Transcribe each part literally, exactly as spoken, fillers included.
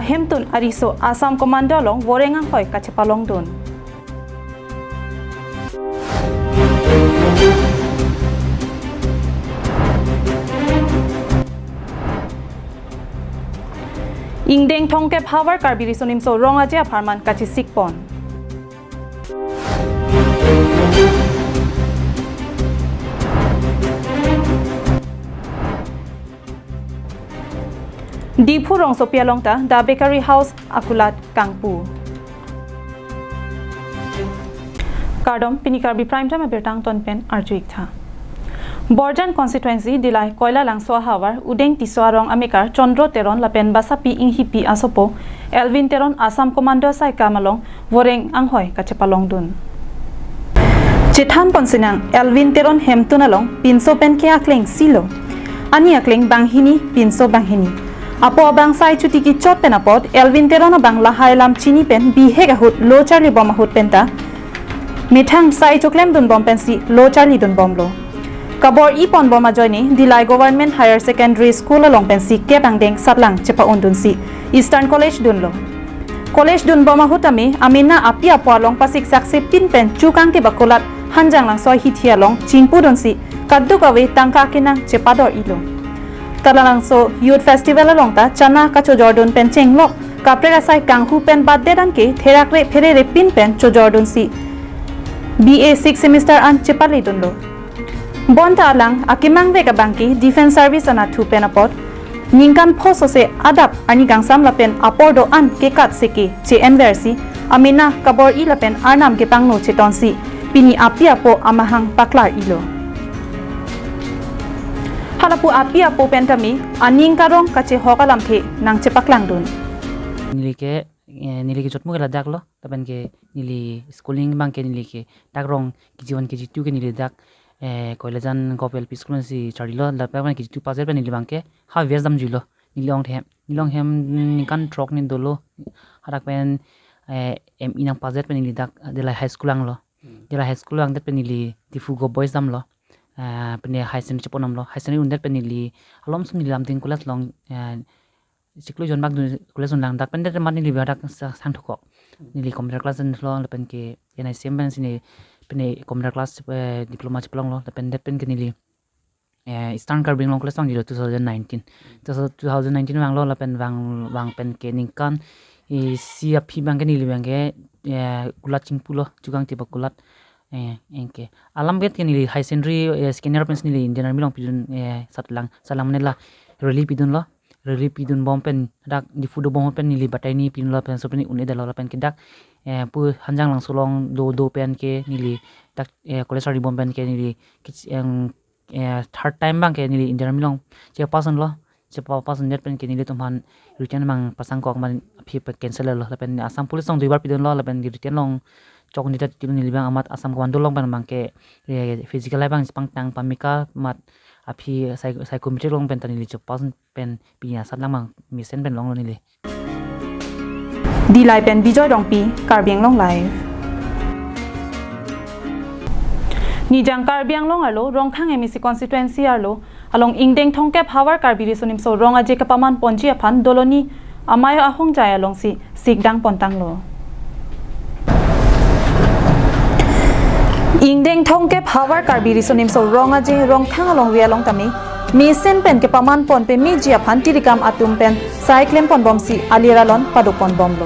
Hemtun ariso Assam Commando along voreng anghoi kachepalongdun. Ingdeng thomkep havar Karbi Riso Nimso Rong Aje apharman kachesikpon. Diphu rongsopi along ta The Bakery House akulat kangpu. Kardom, pini Karbi Prime Time abirta angton pen arju-ik tha. Borjan constituency Dillai Koilalangso ahavar Udeng Tisso arong amekar Chandra Teron lapen basapi inghipi asopo Elvin Teron Assam Commando asaikam along voreng anghoi kachepalongdun. Chethanpon sinang, Elvin Teron hemtun along pinso pen ke akleng silo. Ani akleng banghini, pinso banghini. Apo abang sai chuti kichot pen apot Elvin Teron abang lahai alam chini pen bihek ahut lo charlibom ahut penta methang sai choklemdunbom pensi lo charlidunbomlo. Kabor-iponbom ajoine Dillai Government Higher Secondary School along pensi kep angdeng satlang chepa-undunsi Eastern College dunlo. College dunbom ahut tame amena api apo along pasik saksepin pen chukang kebakulat Hanjanglangso ahithi along chingpudunsi kadokave tangka kenang chepador-ilo. Talalangso Youth Festival along ta chana kachojordun pen chenglok kaprek asai kanghu pen batdedan ke therakre phererepin pen chojordunsi B A sixth semester an chepaledunlo. Bonta alang akemangvek abang ke Defence Service anatthu pen apot ningkan pho sose adap arni kangsam lapen apor do-an kekat seke che-enversi amena kabor-i lapen arnam kepangno chetonsi pini api apo amahang paklar-ilo. Halapu api apo pen tame aning karong kachehok alamthe nangchepaklangdun. Neli ke, eh, neli ke jotmu ke ladak lo, lapen ke neli schooling abang ke neli ke dak rong K G one, K G two ke neli dak, eh, Koilajan Govt L P School si charlilo, lapen K G two pass pen neli abang ke ha West damjuilo, neli ongthe, neli onghem ningkan throk ni dolo, hadak pen, eh, M E nangpass pen neli dak Dillai High School anglo. Hmm. Dillai High School angdet pen neli Diphu Govt Boys damlo. Eh, pen higher secondary cheponomlo. Higher secondary undet pen neli alomsum neli Lumding College along, eh, chiklo jon bak dun college along lang dak pen det mat neli biadak sa-, sangthukok. Hmm. Neli computer class dunlo lapen ke N I C M pensi neli pen computer class, eh, diploma chepalonglo lapen det pen ke neli, eh, Eastern Karbi Anglong College vangjuilo two thousand nineteen. Two thousand nineteen vanglo lapen vang, vang pen ke ningkan isi aphi abang ke neli abang ke, eh, kulat chingpulo, chukang kebakulat. Eh, anke alam vet ke neli higher secondary, eh, second year pensi neli Indian Army along pidun, eh, satlang, satlang mane la rally pidunlo. Rally pidunbom pen dak Diphu dobom pen neli batai ni pinlo pensi pen un-edetlo lapen ke dak, eh, pu Hanjanglangso along do do pen ke neli dak, eh, college charlibom pen ke neli kich-, eng, eh, third time abang ke neli Indian Army along chepass unlo. Chepass undet pen ke nelitum aphan written abang pasangkok, amat aphi pen cancel lo. Lapen Assam Police along duibar pidunlo, lapen written along chok undet tilo, neli abang amat Assam Commando along pen abang ke, eh, physical abang pangtang pamika amat aphi psy-, psychometric along pen ta neli chepass pen pini asatlang abang mesen pen longlo neli. Dillai pen Bijoy Rongpi, Karbi Anglong Live. Nijang Karbi Anglong arlo, Rongkhang M A C constituency arlo along ingdeng thomkep havar Karbi Riso Nimso Rong Aje kapamanponji aphan doloni amei ahongjai alongsi sikdang pontanglo. Ingdeng thomkep havar Karbi Riso Nimso Rong Aje Rongkhang alongri along tame mesen pen kepamanpon pemeji aphan tirikam atum pen sai klemponbomsi alir alon padoponbomlo.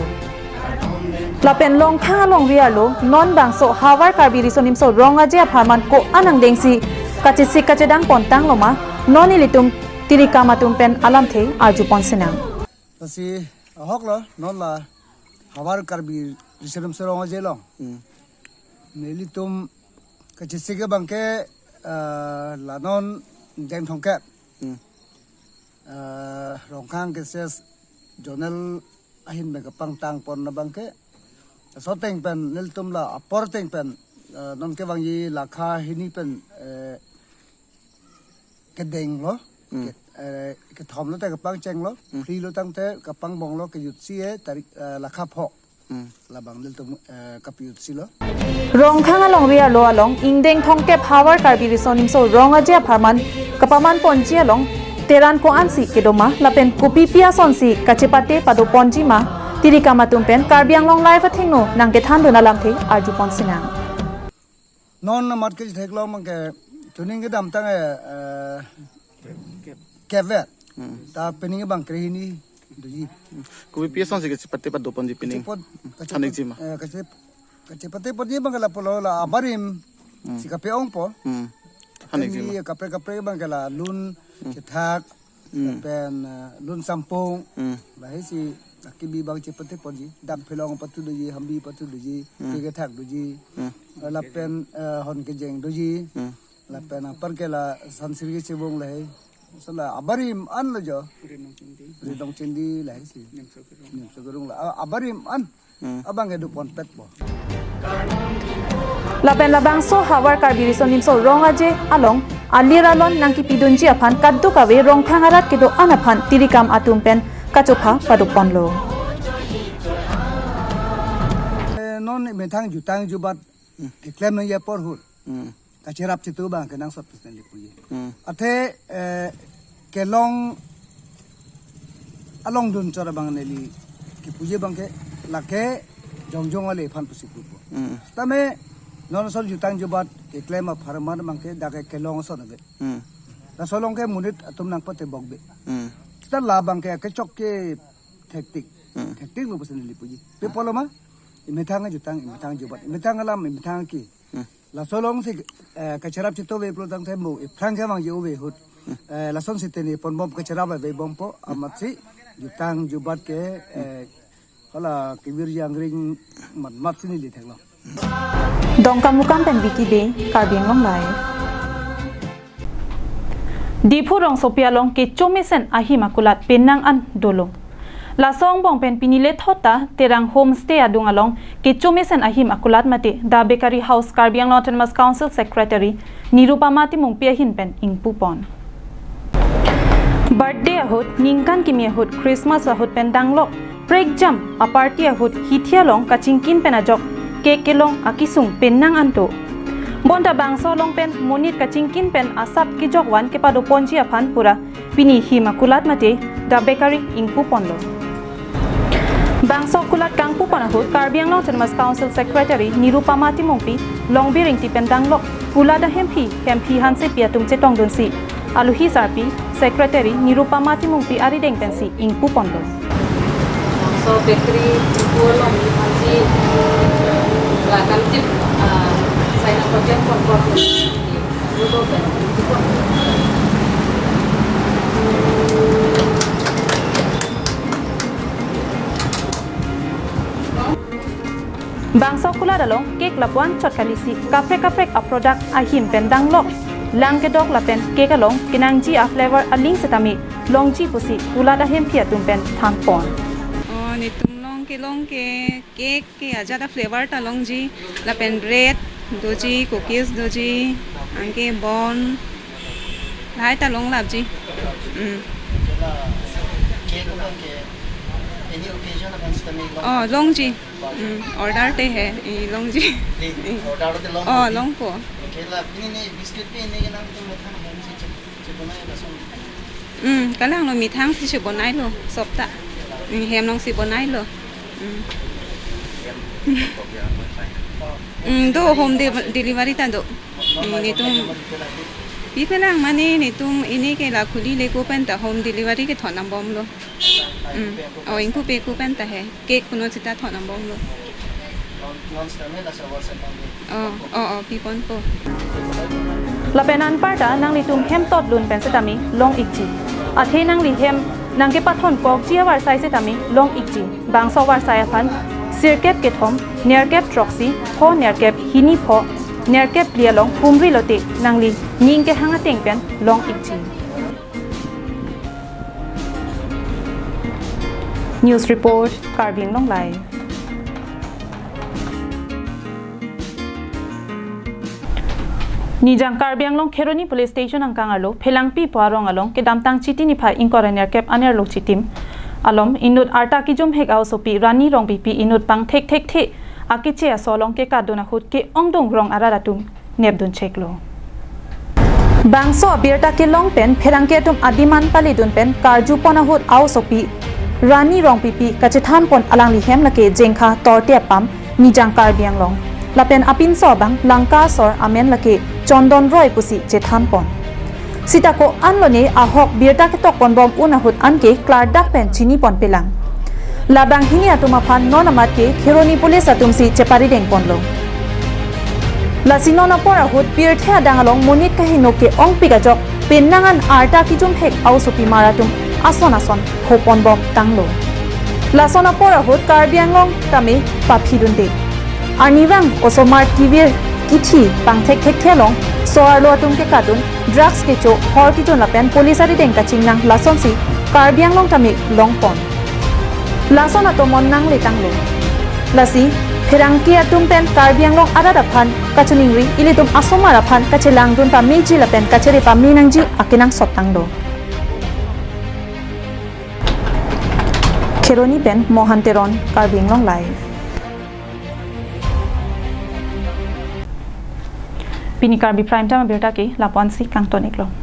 Lapen Rongkhang alongri arlo non bangso havar Karbi Riso Nimso Rong Aje apharman ko-an angdengsi kachesik kachedang pontangloma, non ilitum tirikam atum pen alamthe arjupon sinang. Lasi ahok lo, non la havar Karbi Riso Nimso Rong Aje along. Hmm. Nelitum kachesik abang ke, eh, la non ingdeng thomkep. Hmm. Eh, Rongkhang K C S zonal ahin pen kapangtangpon abang ke. Laso ateng pen nelitum la apor ateng pen, eh, non kevangji lakha hini pen, eh, kedenglo, Hmm. ke-, eh, kethomlo te kapangchenglo, Hmm. Phli lo tangte kapangbomlo kejutsi e tarik, eh, lakha pho. Hmm. Labang nelitum, eh, kapejutsi lo. Rongkhang alongri arlo along ingdeng thomkep havar Karbi Riso Nimso Rong Aje apharman kapamanponji along Teran ko-ansi kedo ma lapen kopipi asonsi kachepate padoponji ma, tirikam atum pen Karbi Anglong Live athengno nangkethandun alamthe arjupon sinang. Non amat ke theklong abang ke tuning kedamtang eh, eh, kevet. Hmm. Ta pining abang krehini doji. Kopipi asonsi kachepate padoponji pining? Kachepot, kachepot, Thaniji ma? Eh, kachep-, kachepate ponji abang ke la pulo la abarim. Hmm. Si kape-ongpo. Hmm. Thaniji ma? Kami kaprek kaprek abang ke la lun, hmm, chethak, hmm, lapen, eh, lun sampung. Hmm. Lahai si akibi abang chepate ponji. Dak phelong pathu doji, hambi pathu doji, hmm, kethak doji. Hmm. Eh, lapen, eh, hon kejeng doji. Hmm. Lapen apar ke la sansiri kechebong lahai. Sala abarim an lo jo. Ridong chindi lahai si. Nimso kerung la. A-, abarim an. Hmm. Abang kedoponpetpo. Lapen labangso havar Karbi Riso Nimso Rong Aje along alir alon nangkipidunji aphan kadokave Rongphang arat kedo-an aphan tirikam atum pen kachopha padoponlo. Eh, non methang jutang jubat, hmm, keklem nangji apor ahut. Hmm. Kacherap chetu abang ke nangsot pusi neli puji. Hmm. Athe, eh, kelong along dun chot abang neli kepuji abang ke lake jongjong ale aphan pusi pupo. Hmm. Tame non ason jutang jubat keklem apharman abang ke dak ke kelong ason ave. Hmm. Laso along ke monit atum nangpatebok be. Hmm. Seta labang ke kechok ke thektik. Hmm. Thektik lo pusi neli puji. Pe pulo ma? Imethang jutang, imethang jubat, imethang alam, imethang ke. Hmm. Laso alongsi, eh, kacherap chetu ave pulo tangte mo, iphrang kevangji ave ahut. Hmm. Eh, lasonsi tene ponbom kacherap avebompo, amatsi jutang jubat ke, eh, hala kevirji angring matmat si neli theklong. Dongkamukam pen Vicky Bey, Karbi Anglong Live. Diphu rongsopi along kechomesen ahim akulat penang an dolo. Laso angbong pen pini lethot ta Terang Homestay adung along kechomesen ahim akulat mate The Bakery House Karbi Anglong Autonomous Council Secretary Nirupama Timungpi ahin pen ingpupon. Birthday ahut, ningkan kimi ahut, Christmas ahut pen danglok prekjam aparty ahut hithi along kachingkin pen ajok cake kelong akesung penang an do. Bonta bangso along pen monit kachingkin pen asap kejokvan kepadoponji aphan pura pini him akulat mate The Bakery ingpuponlo. Bangso akulat kangpupon ahut Karbi Anglong Autonomous Council Secretary Nirupama Timungpi, Longbir Ingti pen danglok kulat ahemphi, Hemphi Hansepi atum chetongdunsi, aluhi sarpi Secretary Nirupama Timungpi arideng pensi ingpuponlo. So bakery kualom si la kamtip, ah, saina project pon pon. Bangso akulat along cake lapuan chot kalisi kaprek kaprek a-product ahim pen danglok lang kedok lapen cake along kenangji a-flavor aling setame longji pusi kulat ahemphi atum pen thanpon. Oh, netum along kelong ke cake ke ajat a-flavor ta longji, lapen bread doji, cookies doji, anke bun lahai ta longlapji. Mm. Cake abang ke any occasion abang setame long? Oh, longji. Mm, order te he, i longji. Di, order te long? Oh, di. Longpo. Okay, la, pini ne biscuit pi ne kenangtum methang hem si che, chebonai lason. Mm, kalanglo, methang si chebonailo, sop ta. Mm, hem along si bonailo. Mm. Mm, do home de-, delivery ta do. Mm, netum pipelang mane netum ini ke la khuli le ko pen ta home delivery ke thon nambomlo. Mm. Oh, ingpupe ko pen ta he. Cake kuno sita thon nambomlo. Oh, oh, oh, piponpo. Lapen anparta nanglitum hem totlun pen setame long-ikji. Athe nangli hem nangkepathon kokji avarsai setame long-ikji. Bangso avarsai aphan sirkep kethom, nerkep throksi, pho nerkep hini pho, nerkep phli along pumri lote nangli ning kehang ateng pen long-ikji. News report, Karbi Anglong Live. Nijang Karbi Anglong Kheroni Police Station angkang arlo Phelangpi pu arong along kedamtang Chiti niphai ingkoi ra nerkep anerlo chitim alom inut arta kijumhek a-osopi Rani Rongpipi inut pangthek thekthe akeche aso along kekatdun ahut ke-ongdung rong arat atum nepdun cheklo. Bangso abirta kelong pen pherangke atum adiman palidun pen karjupon ahut aosopi Rani Rongpipi kachethanpon alangli hem lake Jengkha Torte Apam Nijang Karbi Anglong. Lapen apinso abang Langka asor amen lake Chondon Roy pusi chethanpon. Sita ko-an lone ahok birta ketokponbom un ahut anke klardak pen chiniponpelang. Labanghini atum aphan non amat ke Kheroni police atumsi cheparidengponlo. Lasi non apor ahut pirthe adang along monit kaheno ke-ongpik ajok penang an arta kijumhek aosopimar atum ason ason hoponbom tanglo. Lason apor ahut Karbi Anglong tame paphidunde. Arnivang osomar kevir kithi pangthekthekthe along so-arlo atum kekadun, drugs kecho, hor kejun lapen police arideng kachingnang lasonsi Karbi Anglong tame longpon. Lason atomon nangletanglo. Lasi pherangke atum pen Karbi Anglong arat aphan kachiningri, ilitum asomar aphan kachelangdun pameji lapen kachere pamenangji akenangsot tanglo. Kheroni pen Mohan Teron, Karbi Anglong Live. Pini Karbi Prime Time abirta ke lapu-ansi kangton-iklo.